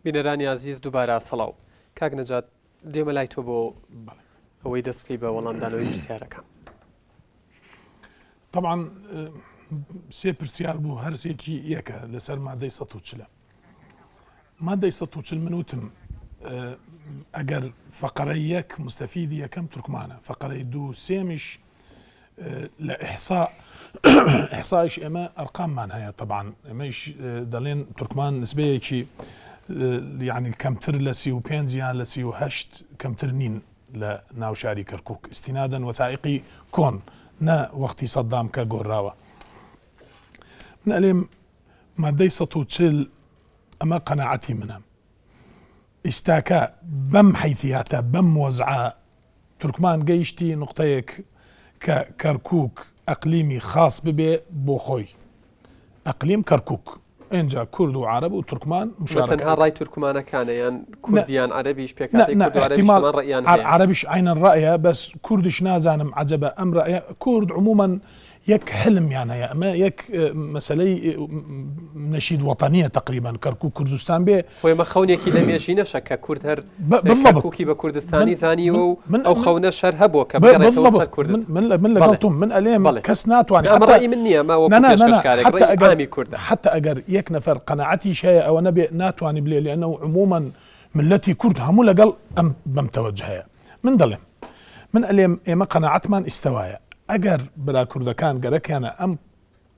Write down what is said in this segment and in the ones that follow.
بینەرانی ئازیز دووبارە سڵاو. کاک نەجات دێمە لای تۆ بۆ ئەوەی دەست بکەی بە وەڵامدانەوەی پرسیارەکان. طبعا سێ پرسیار بوو هەرسێکی یەکە لەسەر مادەی 140 مادەی 140 من وتم ئەگەر فقرەی یەک مستەفیدی یەکەم تورکمانە فقرەی دوو سێمیش لە ئیحسا ئیحسایش ئێمە ئەرقاممان هەیە تەبان ئێمەیش دەڵێن تورکمان نسبەیەکی یعنی کەمتر لە 35 یان لە 38 کەمتر نین لە ناو شاری کەرکک ئیستینادەن وەثائقی کۆن نە وەختی سەدام کە گۆڕاوە من ئەلێم مادەی 140 ئەمە قەناعەتی منە ئیستاکە بەم حەیثیاتە بەم وەزعە تورکمان گەیشتی نوقتەیەک کە کەرکوک ئەقلیمی خاس ببێ بۆ خۆی. ئەقلیم کەرکوک. ئینجا کورد و عەرەب و تورکمان مشارەکە. تەنها ڕای تورکمانەکانە یان کورد یان عەرەبیش پێکهاتەی کورد و عەرەبیش هەمان ڕەئیان هەیە؟ عەرەبیش عەینەن ڕەئیە بەس کوردیش نازانم عەجەبە ئەم ڕەئیە کورد عموما یەک حلمیان هەیە ئەمە یەک مەسەلەی نەشید وەتەنیە تەقریبەن کەرکوک کوردستان بێ. خۆ ئێمە خەونێکی لە مێژینەشە کە کورد هەر کەرکوکی بە کوردستانی زانیوە و ئەو خەونەش هەر هەبووە کە بگەڕێتەوە سەر کوردستان. من لەگەڵ تۆم من ئەلێم کەس ناتوانێت ئەمە ڕەئی من نییە ئەمە وەکو پێشکەشکارێک ڕەئی عامی کوردە. حەتا ئەگەر یەک نەفەر قەناعەتیش هەیە ئەوە نەبێ ناتوانی بلێ لەئەنەو عموما مللەتی کورد هەموو لەگەڵ ئەم بەم تەوەجهەیە. من دەڵێم من ئەلێم ئێمە قەناعەتمان ئیستەوایە ئەگەر برا کوردەکان گەرەکیانە ئەم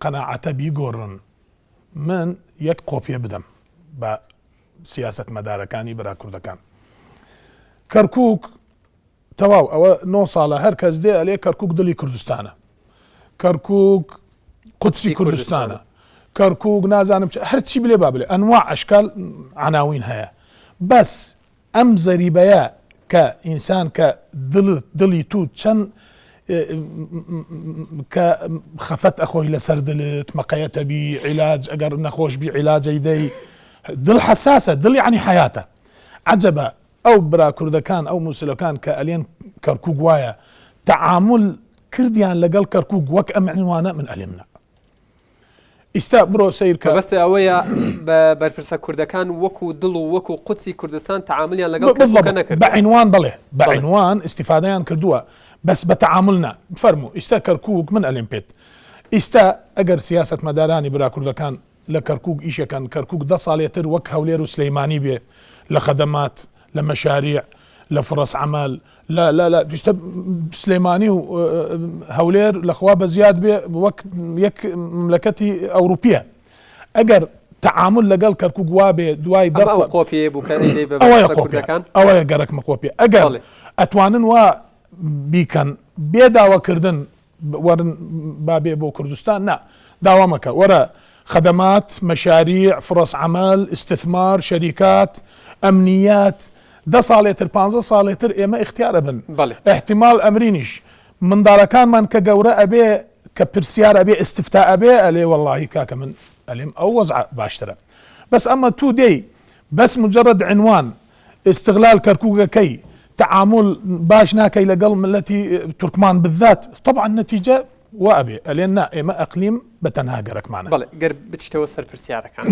قەناعەتە بیگۆڕن من یەک قۆپیە بدەم بە سیاسەتمەدارەکانی برا کوردەکان کەرکک تەواو ئەوە نۆ ساڵە هەر کەس دێ ئەلێ کەرکک دڵی کوردستانە کەرکک قودسی کوردستانە کەرکک نازانم هەرچی بلێ با بلێ ئەنوا ئەشکال عناوین هەیە بەس ئەم زەریبەیە کە ئینسان کە دڵت دڵی تو چەند کە خەفەت ئەخۆی لەسەر دلت مەقەیەتە بی عیلاج ئەگەر نەخۆش بی عیلاجەی دەی دڵ حەساسە دڵ یعنی حەیاتە عەجەبە ئەو برا کوردەکان ئەو موسلەکان کە ئەلێن کەرکوک وایە تەعامول کردیان لەگەڵ کەرکوک وەک ئەم عنوانە من ئەلێم نا ئیستا بڕۆ سەیر کە. مەبەستت ئەوەیە بە بەرپرسە کوردەکان وەکو دڵ و وەکو قودسی کوردستان تەعامولیان لەگەڵ کەرکوکە نەکردووە؟ بە عینوان بەڵێ، بە عینوان ئیستیفادەیان کردووە، بەس بە تەعامول نا. فەرموو ئیستا کەرکوک من ئەلێم پێت ئیستا ئەگەر سیاسەتمەدارانی برا کوردەکان لە کەرکوک ئیشەکەن کەرکوک دە ساڵێ تر وەک هەولێر و سلەیمانی بێ لە خەدەمات لە مەشاریع لە فرەس عەمەل لە لە لە ئیستا سلێمانی و هەولێر لەخوا بە زیاد بێ وەک یەک مملەکەتی ئەوروپیە ئەگەر تەعامل لەگەڵ کەرکوک وابێ دوای دە ئەو قۆپیە بوو کە ئەیدەی بە ئەوەیە بەرپرسە قۆپیە کوردەکان ئەوەیە گەرەکمە قۆپیە ئەگەر بەڵێ. ئەتوانن وا بیکەن بێ داواکردن وەرن با بێ بۆ کوردستان نا داوا مەکە وەرە خدمات مشاریع فرص عمل استثمار شریکات ئەمنیات دە ساڵێ تر پانزە ساڵێ تر ئێمە ئیختیار ئەبن بەڵێ. ئیحتیمال ئەمرینیش منداڵەکانمان کە گەورە ئەبێ کە پرسیار ئەبێ ئیستفتا ئەبێ ئەلێ وەڵاهی کاکە من ئەلێم ئەو وەزعە باشترە بەس ئەمە تو دێی بەس مجرد عنوان استغلال کەرکوکەکەی تعامل باش ناکەی لەگەڵ ملەتی تورکمان بالذات طبعا نەتیجە وا ئەبێ ئەلێن نا ئێمە ئەقلیم بە تەنها گەرەکمانە. بەڵێ گەر بچیتەوە سەر پرسیارەکان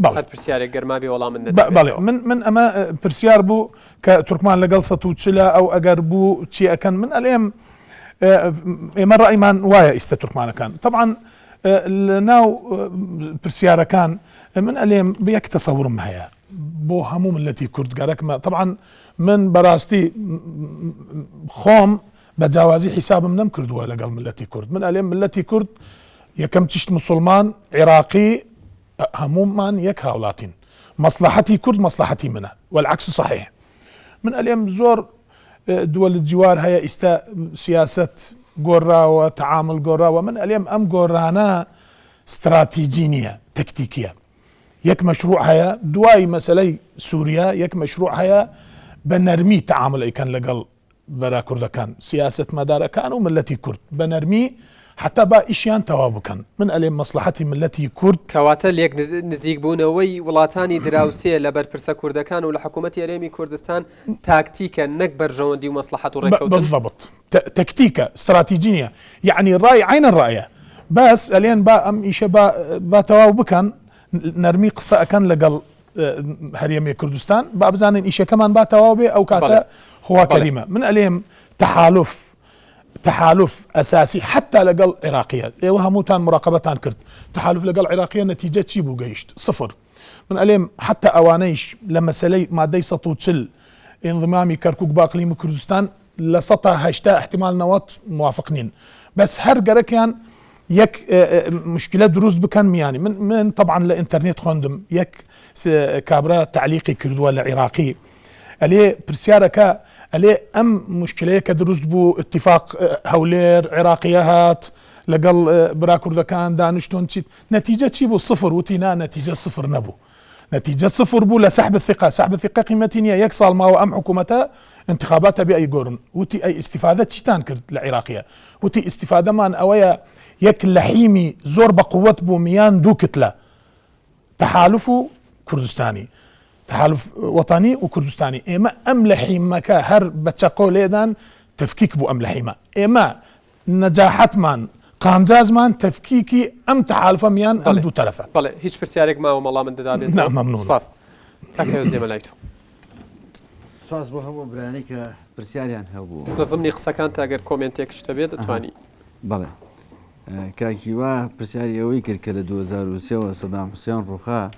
بەڵێ هەر پرسیارێک گەر مابێ وەڵامت بەڵێ نەدابێتەوە. من من ئەمە پرسیار بوو کە تورکمان لەگەڵ 140 ئەو ئەگەر بوو چی ئەکەن من ئەلێم ئێمە ڕایمان وایە ئیستە تورکمانەکان طبعا لە ناو پرسیارەکان من ئەلێم یەک تەسەورم هەیە بۆ هەموو ملەتی کورد گەرەکمە طبعا من بەراستی خۆم بە جیاوازی حیسابم نەم کردووە لەگەڵ ملەتی کورد من ئەلێم ملەتی کورد یەکەم چشت مسلمان عێراقی هەموومان یەک هاوڵاتین مەسلحەتی کورد مەسلحەتی منە والعکس صحیح من ئەلێم زۆر دووەل جوار هەیە ئیستا سیاست گۆڕاوە تعامل گۆڕاوە من ئەلێم ئەم گۆڕانە ستراتیجی نییە تەکتیکیە یەک مەشروع هەیە دوای مەسەلەی سوریا یەک مەشروع هەیە بە نەرمی تەعامل ئەیکەن لەگەڵ بەرا کوردەکان سیاسەتمەدارەکان و ملەتی کورد بە نەرمی حتا با ئیشیان تەواو بکەن من ئەلێم مەسلحەتی ملەتی کورد. کەواتە لێک نزیکبوونەوەی وڵاتانی دراوسێ لە بەرپرسە کوردەکان و لە حکوومەتی هەرێمی کوردستان تاکتیکە نەک بەرژەوەندی و مەسڵەحەت و ڕێککەوتن؟ بالضبط تەکتیکە ستراتیجی نیە یەعنی ڕای عەینە ڕایە بەس ئەلێن با ئەم ئیشە با با تەواو بکەن نەرمی قسە ئەکەن لەگەڵ. هەرێمی کوردستان با بزانین ئیشەکەمان با تەواو بێ ئەو کاتە خوا کەریمە من ئەلێم تەحالف تەحالف ئەساسی حتا لەگەڵ عێراقیە ئێوە هەمووتان مراقبەتان کرد تەحالف لەگەڵ عێراقیە نەتیجە چی بوو گەیشت سفر من ئەلێم حتا ئەوانەیش لە مەسلەی مادەی 140 انضمامی کەرکک با اقلیم کوردستان 80% احتمال 90 موافق نین بەس هەر گەرەکیان یەک مشکلە دروست بکەن میانی من من طبعا لە ئینتەرنێت خوێندم یەک کابرا تعلیقی کردووە لە عیراقی ئەلێ پرسیارەکە ئەلێ ئەم مشکلەیە کە دروست بوو اتفاق هەولێر عێراقیە هات لەگەڵ برا کوردەکان دانیشتون چیت نەتیجە چی بوو سفر وتی نا نەتیجە سفر نەبوو نەتیجە سفر بوو لە سەحب الثقە سەحب الثقە قیمەتی نییە یەک ساڵ ماوە ئەم حکوومەتە انتخاباتە بێ ئەیگۆرن وتی ئەی ئیستیفادە چیتان کرد لە عیراقیە وتی ئیستیفادەمان ئەوەیە یەک لەحیمی زۆر بە قوت بوو میان دوو کتلە تەحالف و کوردستانی تحالف وەتانی و کوردستانی ئێمە ئەم لەحیمەکە هەر بە چەقۆ لێدان تەفکیک بوو ئەم لەحیمە ئێمە نەجاحەتمان قانجازمان تەفکیکی ئەم تەحالفە میان ئەم دوو تەرەفە. بەڵێ هیچ پرسیارێک ماوە مەڵامت دەدابێتەوە؟ نا مەمنونم. سپاس. کاک هەوێز دێمە لای تۆ. سپاس بۆ هەموو برایانی کە پرسیاریان هەبوو. لە زمنی قسەکانتا گەر کۆمێنتێک شتە بێت دەتوانی. بەڵێ. کاک هیوا پرسیاری ئەوەی کرد کە لە 2003 وە سەدام حوسێن ڕووخا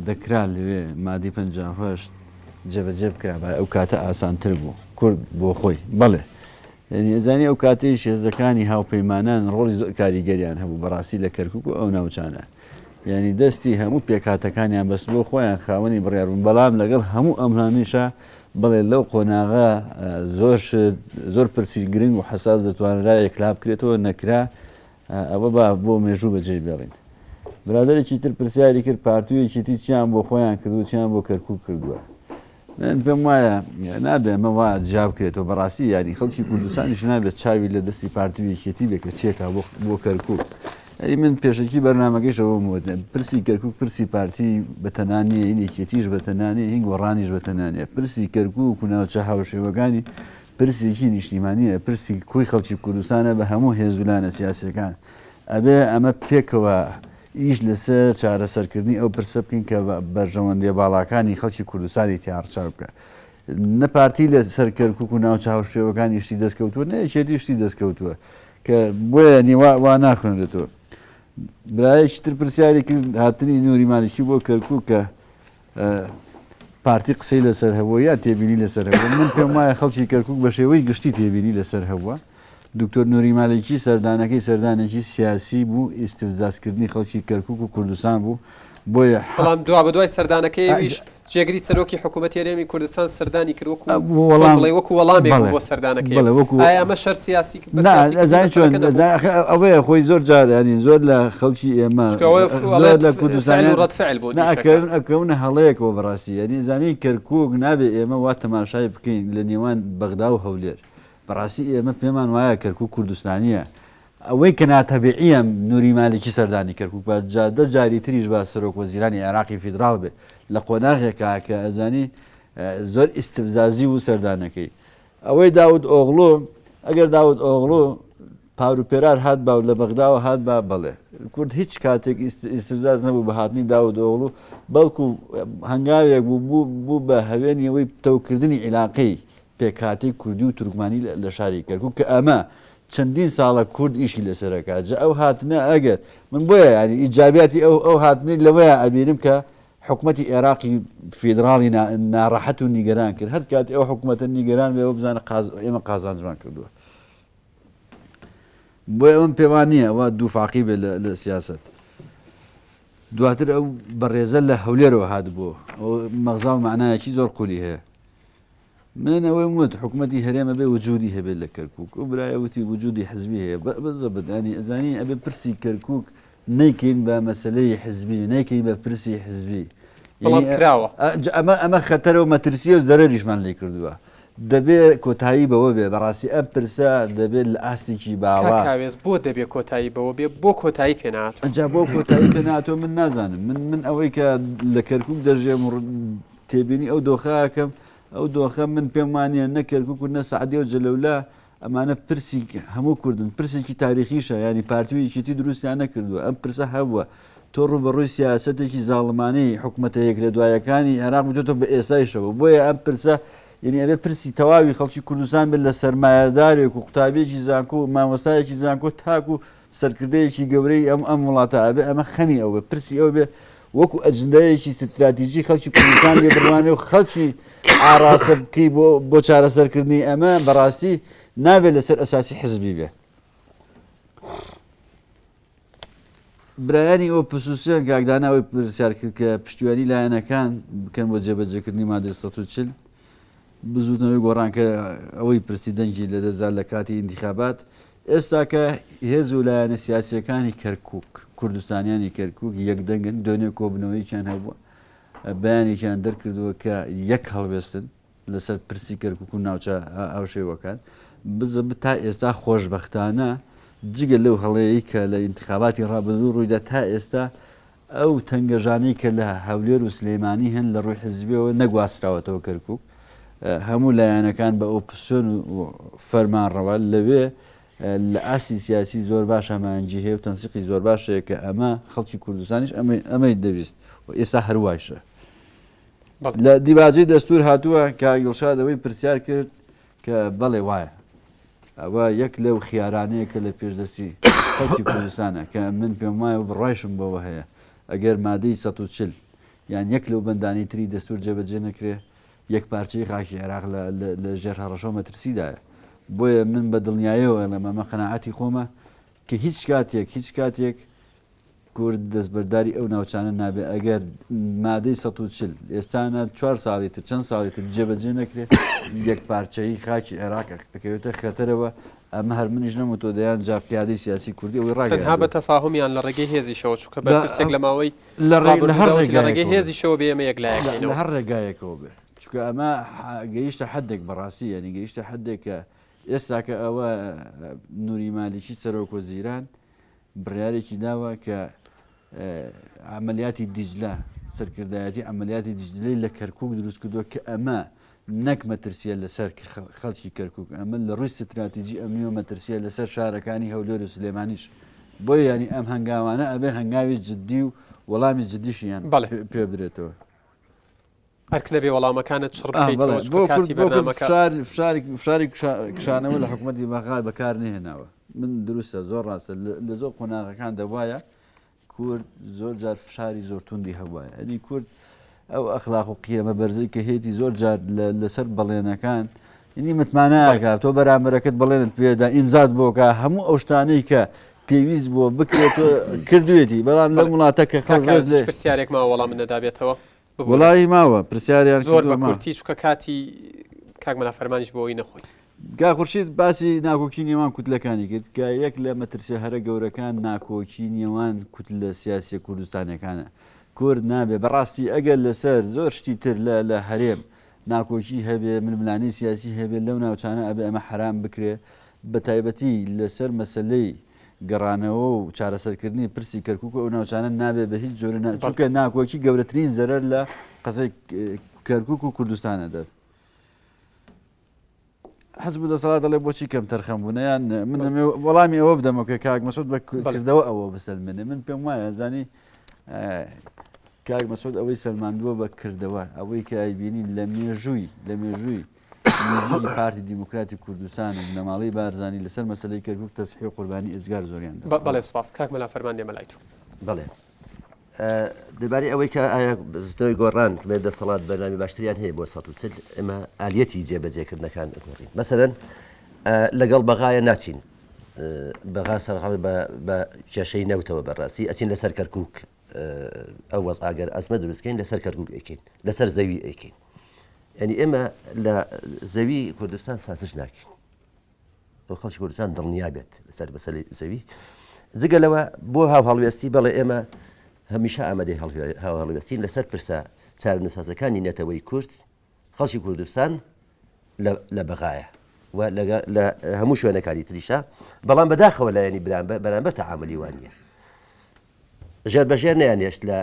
دەکرا لەوێ مادی 58 جێبەجێ بکرابایە ئەو کاتە ئاسانتر بوو کورد بۆ خۆی بەڵێ یعنی ئەزانی ئەو کاتەیش هێزەکانی هاوپەیمانان ڕۆڵی زۆر کاریگەریان هەبوو بەڕاستی لە کەرکک و ئەو ناوچانە یعنی دەستی هەموو پێکهاتەکانیان بەس بۆ خۆیان خاوەنی بڕیار بوون بەڵام لەگەڵ هەموو ئەمانیشە بڵێ لەو قۆناغە زۆر شت زۆر پرسی گرنگ و حەساس دەتوانرا یەکلا بکرێتەوە نەکرا ئەوە با بۆ مێژوو بەجێی بێڵین. برادەرێکی تر پرسیاری کرد پارتی و یەکێتی چیان بۆ خۆیان کردووە چیان بۆ کەرکوک کردووە. من پێم وایە نابێ ئەمە وا جیا بکرێتەوە بەڕاستی یاری خەڵکی کوردستانیش نابێت چاوی لە دەستی پارتی و یەکێتی بێ کە چێکا بۆ بۆ کەرکوک. ئەی من پێشەکی بەرنامەکەیشەوەم وت پرسی کەرکوک پرسی پارتی بە تەنها نییە هین یەکێتیش بە تەنها نییە هین گۆڕانیش بە تەنها نییە پرسی کەرکوک و ناوچە هاوشێوەکانی پرسێکی نیشتیمانییە، پرسی کۆی خەڵکی کوردستانە بە هەموو هێز و لایەنە سیاسییەکان. ئەبێ ئەمە پێکەوە ئیش لەسەر چارەسەرکردنی ئەو پرسە بکەین کە بەرژەوەندییە باڵاکانی خەڵکی کوردستانی تیا ڕچاو بکا. نە پارتی لەسەر کەرکوک و ناوچە هاوشێوەکانی شتی دەستکەوتووە، نە یەکێتی شتی دەستکەوتووە کە بۆیە نی وا وا ناخوێنرێتەوە. برایەکی تر پرسیاری کرد هاتنی نوری مالکی بۆ کەرکوک کە پارتی قسەی لەسەر هەبووە یا تێبینی لەسەر هەبووە من پێم وایە خەڵکی کەرکک بە شێوەی گشتی تێبینی لەسەر هەبووە دکتۆر نوری مالکی سەردانەکەی سەردانێکی سیاسی بوو ئیستفزازکردنی خەڵکی کەرکک و کوردستان بوو بۆیە بەڵام دوا بەدوای سەردانەکەی ئەویش جێگری سەرۆکی حکوومەتی هەرێمی کوردستان سەردانی کرد وەکو وەڵام بڵێ وەکو وەڵامێک بوو بۆ سەردانەکەی بەڵێ وەکو ئایا ئەمە شەر سیاسی بە نا سیاسی کردنی ئەزانی چۆن مەسەلەکە نەبوو؟ ئەزانی ئەخ ئەوەیە خۆی زۆر جار یانی زۆر لە خەڵکی ئێمە چونکە ئەوە زۆر ئەڵێت لە فعل و کوردستانیان ڕەد فعل بوو نا ئیشەکە. ئەکەون ئەکەونە هەڵەیەکەوە بەڕاستی یانی زانی کەرکوک نابێ ئێمە وا تەماشای بکەین لە نێوان بەغدا و هەولێر بەڕاستی ئێمە پێمان وایە کەرکوک کوردستانیە ئەوەی کە ناتەبیعیە نوری مالکی سەردانی کەرکوک با جا دە جاری تریش با سەرۆک وەزیرانی عێراقی فیدراڵ بێ لە قۆناغێکا کە ئەزانی زۆر ئیستفزازی بوو سەردانەکەی ئەوەی داود ئۆغڵۆ ئەگەر داود ئۆغڵۆ پار و پێرار هات با و لە بەغداوە هات با بەڵێ کورد هیچ کاتێک ئیستفزاز نەبوو بە هاتنی داود ئۆغڵو بەڵکو هەنگاوێک بوو بوو بە هەوێنی ئەوەی پتەوکردنی عیلاقەی پێکهاتەی کوردی و تورکمانی لە شاری کەرکوک کە ئەمە چەندین ساڵە کورد ئیشی لەسەر ئەکات جا ئەو هاتنە ئەگەر من بۆیە یانی ئیجابیاتی ئەو ئەو هاتنەی لەوەیا ئەبینم کە حکومەتی ئێراقی فیدراڵی ناڕەحەت و نیگەران کرد هەر کاتی ئەو حکومەتە نیگەران بێ بزانە قاز ئێمە قازانجمان کردووە بۆیە ئەمن پێوان نییە ئەوە دووفاقی بێ لە سیاست دواتر ئەو بەڕێزە لە هەولێرەوە هاتبوو ئەو مەغزا و معنایەکی زۆر قولی هەیە من ئەوەیم وت حکومەتی هەرێم ئەبێ وجودی هەبێت لە کەرکوک ئەو برایە وتی وجودی حزبی هەیە بزەبت ینی ئەزانی ئەبێ پرسی کەرکوک نەیکەین بە مەسلەی حزبی نەیکەین بە پرسی حزبی بەڵام کراوە ئەمە ئەمە خەتەرە و مەترسیە و زەرەریشمان لێ کردووە دەبێ کۆتایی بەوە بێ بەڕاستی ئەم پرسە دەبێت لە ئاستێکی باڵا کاوێز بۆ دەبێ کۆتایی بەوە بێ بۆ کۆتایی پێنات ئەجا بۆ کۆتایی پێناتۆ من نازانم من من ئەوەی کە لە کەرکک دەژێم تێبینی ئەو دۆخە ئەکەم، ئەو دۆخە من پێم وانیە نە کەرکوک و نە سەعدیە و جەلەولا ئەمانە پرسی هەموو کوردن، پرسێکی تاریخیشە، یانی پارتی و یەکێتی دروستیان نەکردووە، ئەم پرسە هەبووە. تۆ ڕووبەڕووی سیاسەتێکی زاڵمانەی حکومەتە یەک لە دوایەکانی عێراق بوویتەوە بە ئێستایشەوە. بۆیە ئەم پرسە یەنی ئەبێ پرسی تەواوی خەڵکی کوردستان بێت لە سەرمایەدارێک و قوتابیەکی زانکۆ و مامۆستایەکی زانکۆ تاکو سەرکردەیەکی گەورەی ئەم ئەم وڵاتە ئەبێ ئەمە خەمی ئەو بێ پرسی ئەو بێ وەکو ئەجندایەکی ستراتیژی خەڵکی کوردستان لێ بڕوانێ و خەڵکی ئاراستە بکەی بۆ بۆ چارەسەرکردنی ئەمە بەڕاستی نابێت لەسەر ئەساسی حزبی بێ. برایانی ئۆپسوسیۆن کاک دانا ئەوەی پرسیار کرد کە پشتیوانی لایەنەکان بکەن بۆ جێبەجێکردنی مادەی 140 بزوتنەوەی گۆڕان کە ئەوەی پرسی دەنگی لەدەستدا لە کاتی ئینتیخابات ئێستا کە هێز و لایەنە سیاسیەکانی کەرکک کوردستانیانی کەرکک یەکدەنگن دوێنێ کۆبنەوەیەکیان هەبووە بەیانێکیان دەرکردووە کە یەک هەڵوێستن لەسەر پرسی کەرکوک و ناوچە هاوشێوەکان بزە تا ئێستا خۆشبەختانە جگە لەو هەڵەیەی کە لە ئینتخاباتی ڕابردوو ڕوویدا تا ئێستا ئەو تەنگەژانەی کە لە هەولێر و سلێمانی هەن لە ڕووی حزبیەوە نەگواستراوەتەوە کەرکوک هەموو لایەنەکان بە ئۆپسیۆن و فەرمانڕەوە لەوێ لە ئاستی سیاسی زۆر باش هەماهەنگی هەیە و تەنسیقی زۆر باش هەیە کە ئەمە خەڵکی کوردستانیش ئەمەی دەویست و ئێستا هەروایشە. لە دیباجەی دەستور هاتووە کاک دڵشاد ئەوەی پرسیار کرد کە بەڵێ وایە ئەوە یەک لەو خیارانەیە کە لە پێشدەستی خەڵکی کوردستانە کە من پێم وایە و بڕوایشم بەوە هەیە ئەگەر مادەی 140 یان یەک لەو بەندانەی تری دەستور جێبەجێ نەکرێ یەک پارچەی خاکی عێراق لە ژێر هەڕەشە و مەترسیدایە بۆیە من بە دڵنیایەوە ئەڵێم ئەمە قەناعەتی خۆمە کە هیچ کاتێک هیچ کاتێک کورد دەستبەرداری ئەو ناوچانە نابێ ئەگەر مادەی 140 ئێستا نا چوار ساڵی تر چەند ساڵی تر جێبەجێ نەکرێ یەکپارچەیی خاکی عێراق ئەکەوێتە خەتەرەوە ئەمە هەر منیش نەموتووە دەیان جار قیادەی سیاسی کوردی ئەوەی تەنها بە ڕاگەیاندووە. تەفاهومیان لە ڕێگەی هێزیشەوە چونکە بە بەرپرسێک لە ماوەی لە ڕێ لە هەر ڕابردوودا وتی لە ڕێگەی ڕێگایەکەوە بێ هێزیشەوە بێ ئێمە لە لە یەکلایەکەینەوە. هەر ڕێگایەکەوە بێ چونکە ئەمە گەیشتە حەدێک بەڕاستی یانی گەیشتە حەدێک کە ئێستاکە ئەوە نوری مالیکی سەرۆک وەزیران بڕیارێکی داوە کە عەمەلیاتی دیجلە، سەرکردایەتی عەمەلیاتی دیجلەی لە کەرکووک دروست کردووە کە ئەمە نەک مەترسییە لەسەر خەڵکی کەرکووک، ئەمە لە ڕووی ستراتیجی ئەمنیەوە مەترسییە لەسەر شارەکانی هەولێر و سلێمانیش. بۆیە یانی ئەم هەنگاوانە ئەبێ هەنگاوی جددی و وەڵامی جددیشیان پێ بدرێتەوە. ئەرک نەبێ وەڵامەکانت چڕ بکەیتەوە چونکە کاتی بەرنامەکە. فشاری کشانەوە لە حکوومەتی بەغا بەکار نهێناوە من دروستە زۆر ڕاستە لە زۆر قۆناغەکان دەبواە کورد زۆر جار فشاری زۆر توندی هەبواە ئەنی کورد ئەو ئەخلاق و قیەمە بەرزی کە هێتی زۆر جار لەسەر بەڵێنەکان ینی متمانەکە تۆ بەرامبەرەکەت بەڵێنت پێدا ئیمزات بۆکە هەموو ئەو شتانەی کە پێویست بووە بکرێت کردوێتی بەڵام لەم وڵاتە کە خەڵک پرسیارێک ماوە وەڵام نەدابێتەوە وەڵایی ماوە پرسیاریان زۆر بە کورتی چونکە کاتی کاک مەلا فەرمانیش بۆ ئەوی نەخۆین. کاک خورشید باسی ناکۆکی نێوان کوتلەکانی کرد کە یەک لە مەترسیە هەرە گەورەکان ناکۆکی نێوان کوتلە سیاسیە کوردستانیەکانە کورد نابێ بەڕاستی ئەگەر لەسەر زۆر شتی تر لە لە هەرێم ناکۆکی هەبێ ململانێی سیاسی هەبێ لەو ناوچانە ئەبێ ئەمە حەرام بکرێ بەتایبەتی لەسەر مەسەلەی گەڕانەوە و چارەسەرکردنی پرسی کەرکوک و ئەو ناوچانە نابێ بە هیچ جۆرە چونکە ناکۆکی گەورەترین زەرەر لە قەزای کەرکوک و کوردستان ئەدات. حزب و دەسەڵات دەڵێ بۆچی کەم تەرخەم بوون یان من وەڵامی ئەوە بدەمەوە کە کاک مەسعود بە کردەوە ئەوە بسەلمێنێ من پێم وایە زانی کاک مەسعود ئەوەی سەلماندووە بە کردەوە ئەوەی کە ئایبینی لە مێژووی لە مێژووی نزیکی پارتی دیموکراتی کوردستان و بنەماڵەی بارزانی لەسەر مەسەلەی کەرکوک تەزحیە و قوربانی ئێجگار زۆریان داوە. بەڵێ سوپاس کاک مەلا فەرمان دێمە لای تۆ. بەڵێ دەربارەی ئەوەی کە ئایا بزوتنەوەی گۆڕان بێ دەسەڵات بەرنامی باشتریان هەیە بۆ 140 ئێمە ئالیەتی جێبەجێکردنەکان ئەگۆڕین مەسەلەن لەگەڵ بەغایە ناچین بەغا سەرقاڵ بە کێشەی نەوتەوە بەڕاستی ئەچین لەسەر کەرکک ئەو وەز ئاگەر ئەزمە دروستکەین لەسەر کەرکک ئەیکەین لەسەر زەوی ئەیکەین یعنی ئێمە لە زەوی کوردستان سازش ناکەین بۆ خەڵکی کوردستان دڵنیا بێت لەسەر بەسەری زەوی جگە لەوە بۆ هاو هەڵوێستی بەڵێ ئێمە هەمیشە ئامادەی هاوهەڵوێستین لەسەر پرسە چارەنووسسازەکانی نەتەوەی کورد خەڵکی کوردستان لە بەغایە و لە هەموو شوێنەکانی تریشە بەڵام بەداخەوە لایەنی برامبەر بەرامبەر تەعاملی وانە ژێر بەژێر نیانێشت لە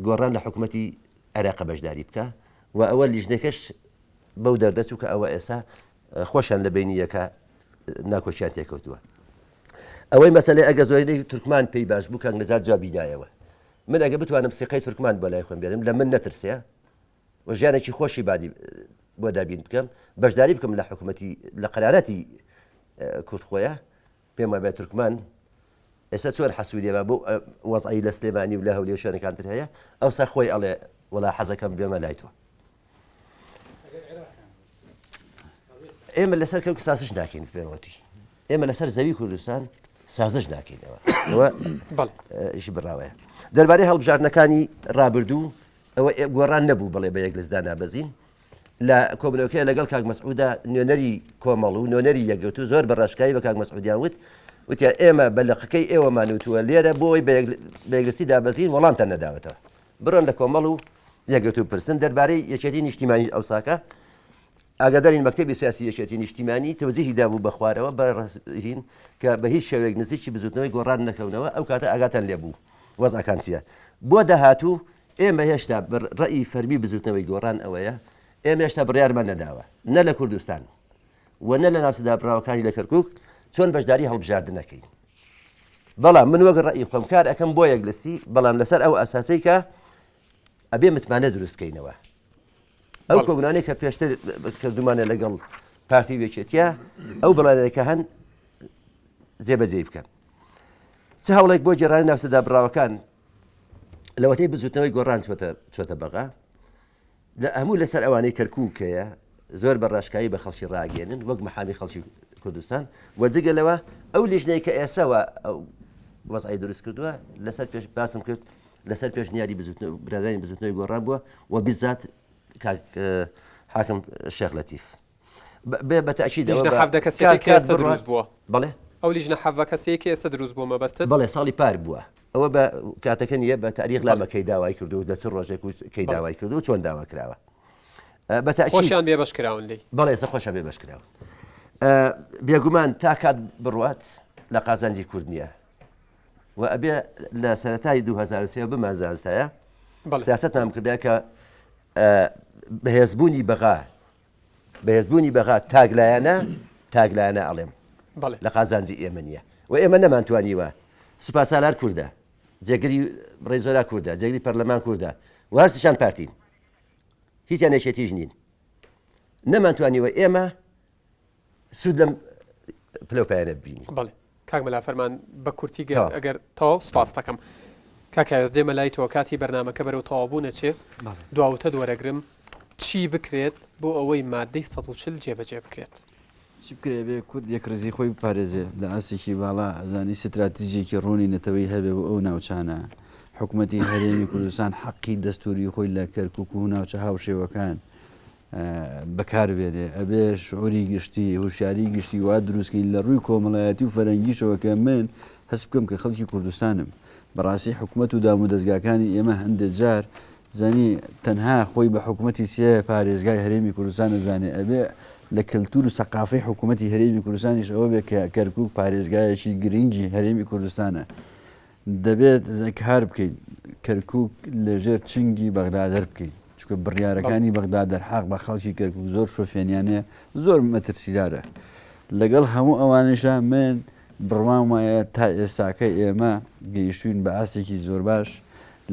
گۆڕان لە حکوومەتی عێراقە بەشداری بکە و ئەوە لیژنەکەش بەو دەردە چوو کە ئەوە ئێستا خۆشیان لە بینی یەکە ناکۆکیان تێکەوتووە. ئەوەی مەسەلەی ئەگە زۆرینەی تورکمان پێی باش بوو کاک نەجات جوابی دایەوە. من ئەگە بتوانم سیقەی تورکمان بۆ لای خۆم بێنم لە من نەترسێ و ژیانێکی خۆشی بادی بۆ دابین بکەم بەشداری بکەم لە حکوومەتی لە قەراراتی کورد خۆیە پێم وابێ تورکمان ئێستا چۆن حەسوودیە بە بۆ وەزعی لە سلێمانی و لە هەولێر شوێنەکان تر هەیە ئەوسا خۆی ئەڵێ وەڵا حەزەکەم بێمە لای تۆ ئێمە لەسەر کەوک سازش ناکەین پێوەتی ئێمە لەسەر زەوی کوردستان سازش ناکەینەوە ئەوە ژ بڕاوەیە دەربارەی هەڵبژاردنەکانی ڕابردوو ئەوە گۆڕان نەبوو بڵێ بە یەک لەزدا نابەزین لە کۆبوونەوەکەی لەگەڵ کاک مەسعودا نوێنەری کۆمەڵ و نوێنەری یەکگرتوو زۆر بە ڕاشکاوی بە کاک مەسعودیان وت وتیان ئێمە بە لقەکەی ئێوەمان وتووە لێرە بۆی بە یەکلستی دابەزین وەڵامتان نەداوەتەوە بڕۆن لە کۆمەڵ و یەکگرتوو بپرسن دەربارەی یەکێتی نیشتیمانی ئەوساکە ئاگادارین مەکتەبی سیاسی یەکێتی نیشتیمانی تەوجیهی دابوو بە خوارەوە بە ڕەسین کە بە هیچ شێوەیەک نزیکی بزوتنەوەی گۆڕان نەکەونەوە ئەو کاتە ئاگاتان لێبوو وەزعەکان چییە بۆ داهاتوو ئێمە هێشتا ڕەئی فەرمی بزوتنەوەی گۆڕان ئەوەیە ئێمە هێشتا بڕیارمان نەداوە نە لە کوردستان و نە لە ناوچە دابڕاوەکانی لە کەرکک چۆن بەشداری هەڵبژاردنەکەین بەڵام من وەک ڕەئی خۆم کار ئەەکەم بۆ یەک لستی بەڵام لەسەر ئەو ئەساسەی کە ئەبێ متمانە دروستکەینەوە ئەو کۆبوونانەی کە پێشتر کردومانە لەگەڵ پارتی و یەکێتیە ئەو بەڵێنەکە هەن جێبەجێی بکەن چ هەوڵێک بۆ گێڕانی ناوچە دابڕاوەکان لەوەتەی بزوتنەوەی گۆڕان چۆتە چۆتە بەغا لە هەموو لەسەر ئەوانەی کەرکووکەیە زۆر بە ڕاشکایی بە خەڵکی ڕاگەێنن وەک محامی خەڵکی کوردستان و جگە لەوە ئەو لیژنەی کە ئێسەوە ئەو وەزعی دروست کردووە لەسەر پێش باسم کرد لەسەر پێشنیاری برادرانی بزوتنەوەی گۆڕان بووە و بیزات کاک حاکم شێخ لەتیف بێ بە تەئکید ئەوە لیژنە حەڤدە کەسیەکەی کە ئێستا دروست بووە. بەڵێ. ئەو لیژنە حەڤە کەسیەی کە ئێستا دروست بووە مەبەستت؟ بەڵێ ساڵی پار بووە. ئەوە بە کاتەکە نییە بە تاریخ لامە کەی داوای کردو لە چ ڕۆژێک و کەی داوای کردو و چۆن داوا کراوە. بە تەئکید خۆشیان بێبەش کراون لێی. بەڵێ ئێستا خۆشیان بێبەش کراون. بێگومان تا کات بڕوات لە قازانجی کورد نییە. و ئەبێ لە سەرەتای 2023 بمانزانستایە سیاسەتمان بکردایە کە بەهێزبوونی بەغا بەهێزبوونی بەغا تاکلایەنە تاکلایەنە ئەڵێم لە قازانجی ئێمە نییە و ئێمە نەمانتوانیوە سوپاسالار کوردە جێگری ڕێزۆرا کوردە جێگری پەرلەمان کوردە و هەرسیشان پارتین هیچیان یەکێتیش نین نەمانتوانیوە ئێمە سوود لەم پلە و پایانە ببینی. بەڵێ کاک مەلا فەرمان بە کورتی گەر ئەگەر تەواو سپاست دەکەم. کاک ئاوێز دێمە لای تۆ کاتی بەرنامەکە بەرەو تەواوبوون ئەچێ دواوتەت وەرەگرم چی بکرێت بۆ ئەوەی مادەی 140 جێبەجێ بکرێت؟ چی بکرێ بێ کورد یەکڕیزی خۆی بپارێزێ لە ئاستێکی باڵا ئەزانی ستراتیجێکی ڕوونی نەتەوەی هەبێ بۆ ئەو ناوچانە حکومەتی هەرێمی کوردستان حەقی دەستوری خۆی لە کەرکک و ناوچە هاوشێوەکان بەکار بێنێ، ئەبێ شعوری گشتی، هۆشیاری گشتی وا دروست کەین لە ڕووی کۆمەڵایەتی و فەرەنگیشەوە کە من هەست بکەم کە خەڵکی کوردستانم. بەڕاستی حکومەت و دامودەزگاکانی ئێمە هەندێ جار زانی تەنها خۆی بە حکومەتی سێ پارێزگای هەرێمی کوردستان ئەزانێ، ئەبێ لە کەلتور و سەقافەی حکومەتی هەرێمی کوردستانیش ئەوە بێ کە کەرکوک پارێزگایەکی گرنگی هەرێمی کوردستانە. دەبێت کار بکەین کەرکوک لەژێر چنگی بەغدا دەربکەین چونکە بڕیارەکانی بەغدا دەرحاق بە خەڵکی کەرکوک زۆر شۆفێنیانەیە زۆر مەترسیدارە لەگەڵ هەموو ئەوانیشا من بڕوام وایە تا ئێستاکە ئێمە گەیشتوین بە ئاستێکی زۆر باش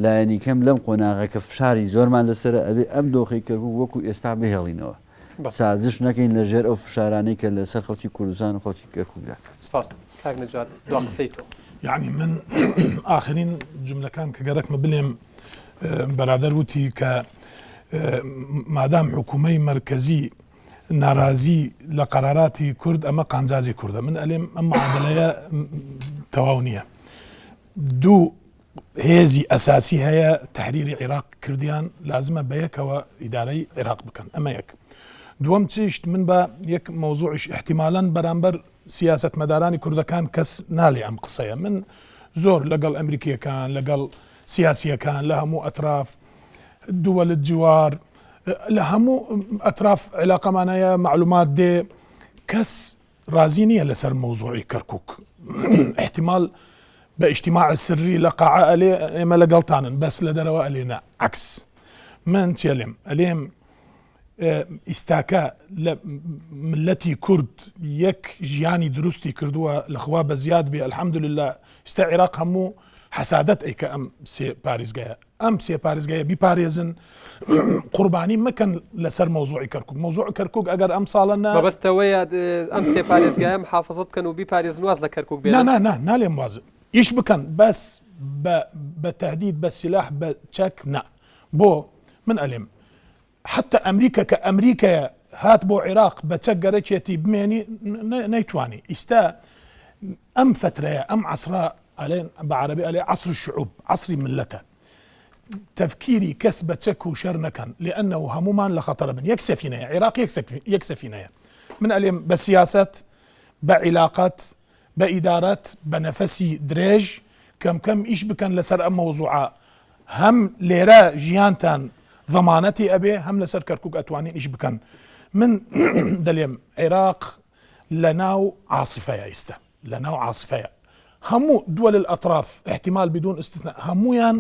لایەنی کەم لەم قۆناغە کە فشاری زۆرمان لەسرە ئەبێ ئەم دۆخی کەرکوک وەکو ئێستا بهێڵینەوە سازش نەکەین لە ژێر ئەو فشارانەی کە لەسەر خەڵکی کوردستان و خەڵکی کەرکوکدا. سپاس کاک نەجات دوا قسەی تۆ. یەعنی من ئاخرین جوملەکان کە گەرەکمە بلێم بەرادەر وتی کە مادام حکوومەی مەرکەزی نارازی لە قەراراتی کورد ئەمە قانجازی کوردە من ئەلێم ئەم معادلەیە تەواو نییە دوو هێزی ئەساسی هەیە تەحریری عیراق کردیان لازمە بەیەکەوە ئیدارەی عیراق بکەن ئەمە یەک دووەم چیشت من بە یەک مەوزوعیش احتیمالەن بەرامبەر سیاسەتمەدارانی کوردەکان کەس نالێ ئەم قسەیە من زۆر لەگەڵ ئەمریکیەکان لەگەڵ سیاسیەکان لە هەموو ئەتراف دووەلت جوار لە هەموو ئەتراف علاقەمان هەیە معلومات دێ کەس ڕازی نییە لەسەر مەوزوعی کەرکک احتیمال بە ئیجتیماع سری لە قاعە ئەلێ ئێمە لەگەڵتانن بەس لە دەرەوە ئەلێ نا عەکس من چی ئەلێم ئەلێم ئیستاکە لە ملەتی کورد یەک ژیانی دروستی کردووە لەخوا بە زیاد بێ الحەمدللە ئیستا عێراق هەموو حەسادەت ئەیکە ئەم سێ پاریزگایە ئەم سێ پارێزگایە بیپارێزن قوربانی مەکەن لەسەر مەوزوعی کەرکک مەوزوع کەرکک ئەگەر ئەم ساڵە نە مەبەستەوەیە ئەم سێ پارێزگایە محافظە بکەن و بیپارێزن واز لە کەرکک بێنن نا نا نا نالێم واز ئیش بکەن بەس بە بە تهدید بە سلاح بە چەک نا بۆ من ئەلێم حەتتا ئەمریکا کە ئەمریکایە هات بۆ عیراق بە چەک گەرەکیەتی بمێنی نەیتوانی ئیستا ئەم فترەیە ئەم عەسرە ئەلێن بە عەرەبی ئەلێ عەسر شعوب عەسری ملەتە تەفکیری کەس بە چەک و شەر نەکەن لأنه هەمومان لە خەتەرە بن یەک سەفینەیە عیراق یەک سەفینەیە من ئەلێم بە سیاسەت بە عیلاقەت بە ئیدارەت بە نەفەسی درێژ کەم کەم ئیش بکەن لەسەر ئەم مەوزوعە هەم لێرە ژیانتان زەمانەتی ئەبێ هەم لەسەر کەرکک ئەتوانین ئیش بکەن من دەلێم عێراق لە ناو عاسفەیە ئیستا لە ناو عاسفەیە هەموو دول الأطراف احتمال بدون استثناء هەمویان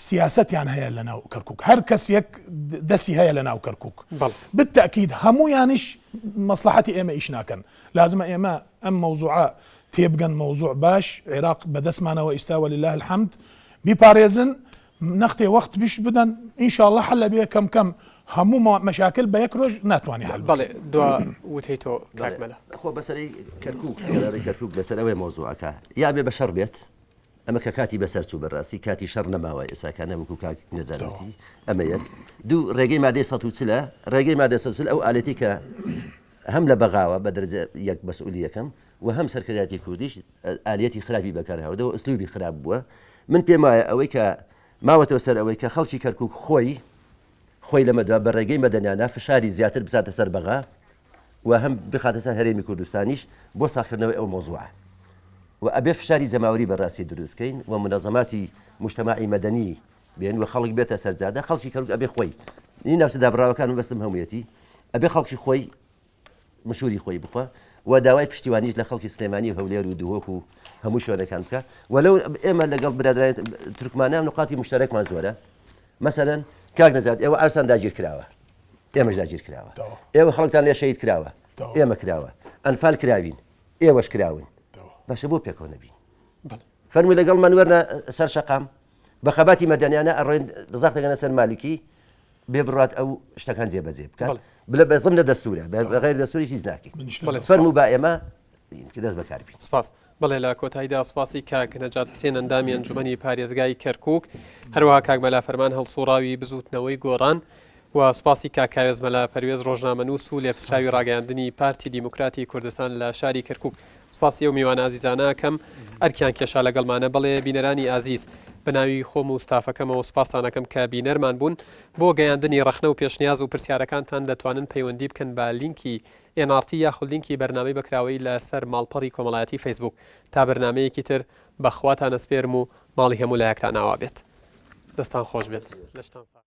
سیاسەتیان هەیە لە ناو کەرکک هەر کەس یەک دەسی هەیە لە ناو کەرکک بالتأکید هەمویانیش مەسلحەتی ئێمە ئیش ناکەن لازمە ئێمە ئەم مەوزوعە تێبگەن مەوزوع باش عێراق بەدەستمانەوە ئیستا ولله الحمد بیپارێزن نەختێ وەخت بیش بدەن ئینشاءاللە حل بێ کەم کەم هەموو مەشاکل بە یەک ڕۆژ ناتوانانی حل بەڵێ دوا وتەی تۆ کاک مەلا خۆ بەسەری کەرکک کەرکک لەسەر ئەوەی مەوزوعەکە یا بێ بە شەڕ بێت ئەمە کە کاتی بەسەر چوو بەڕاستی کاتی شەڕ نەماوە ئێساکانە وەکو کاک نەجات وتی ئەمە یەک دوو ڕێگەی مادەی 140 ڕێگەی مادەی 140 ئەو ئالەتی کە هەم لە بەغاوە بە دەرجە یەک مەسئولی یەکەم و هەم سەرکردایەتی کوردیش ئالیەتی خراپی بەکار هاوردەوە ئوسلوبی خراپ بووە من پێم وایە ئەوەی کە ماوەتەوە سەر ئەوەی کە خەڵکی کەرکک خۆی خۆی لەمەدوا بە ڕێگەی مەدەنیانە فشاری زیاتر بزاتە سەر بەغا و هەم بخاتە سەر هەرێمی کوردستانیش بۆ ساخکردنەوەی ئەو مەوزوعە و ئەبێ فشاری جەماوەری بەڕاستی دروست کەین و منەزەماتی مجتەماعی مەدەنی بێن و خەڵک بێتە سەرجادە خەڵکی کەرکوک ئەبێ خۆی نی ناوچە دابڕاوەکان مەبەستم هەموویەتی ئەبێ خەڵکی خۆی مشوری خۆی بخوا و داوای پشتیوانیش لە خەڵکی سلێمانی و هەولێر و دهۆک و هەموو شوێنەکان بکە و لەو ئێمە لەگەڵ برادرانی تورکمانان نقاتی مشتەرەکمان زۆرە مەسەلەن کاک نەجات ئێوە ئارسان داگیر کراوە ئێمەش داگیر کراوە ئێوە خەڵکتان لێ شەهید کراوە ئێمە کراوە ئەنفال کراوین ئێوەش کراون باشە بۆ پێکەوە نەبین فەرمووی لەگەڵمان وەرنە سەر شەقام بە خەباتی مەدەنیانە ئەڕۆین زەخت دەکەنە سەر مالکی بێ بڕات ئەو شتەکان جێبەجێ بکات بلە بەزم لە دەستورە بە غیر دەستوری هیچ ناکەین فەرموو با ئێمە دەست بەکار بین سپاس. بەڵێ لە کۆتاییدا سوپاسی کاک نەجات حسێن ئەندامی ئەنجومەنی پارێزگای کەرکوک، هەروەها کاک مەلا فەرمان هەڵسوڕاوی بزووتنەوەی گۆڕان و سوپاسی کاک کاوێز مەلا پەروێز ڕۆژنامەنووس و لێپرسراوی ڕاگەیاندنی پارتی دیموکراتی کوردستان لە شاری کەرکوک. سوپاسی ئەو میوانە ئازیزانە ئەکەم ئەرکیان کێشا لەگەڵمانە. بەڵێ بینەرانی ئازیز بە ناوی خۆم و ستافەکەمەوە سوپاستان ئەکەم کە بینەرمان بوون. بۆ گەیاندنی ڕەخنە و پێشنیاز و پرسیارەکانتان دەتوانن پەیوەندی بکەن بە لینکی ئێن ئاڕ تی یاخود لینکی بەرنامەی بەکراوەیی لە سەر ماڵپەڕی کۆمەڵایەتی فەیسبووک. تا بەرنامەیەکی تر بە خواتان ئەسپێرم و ماڵی هەموو لایەکتان ئاوا بێت. دەستان خۆش بێت. لەشتان ساغ.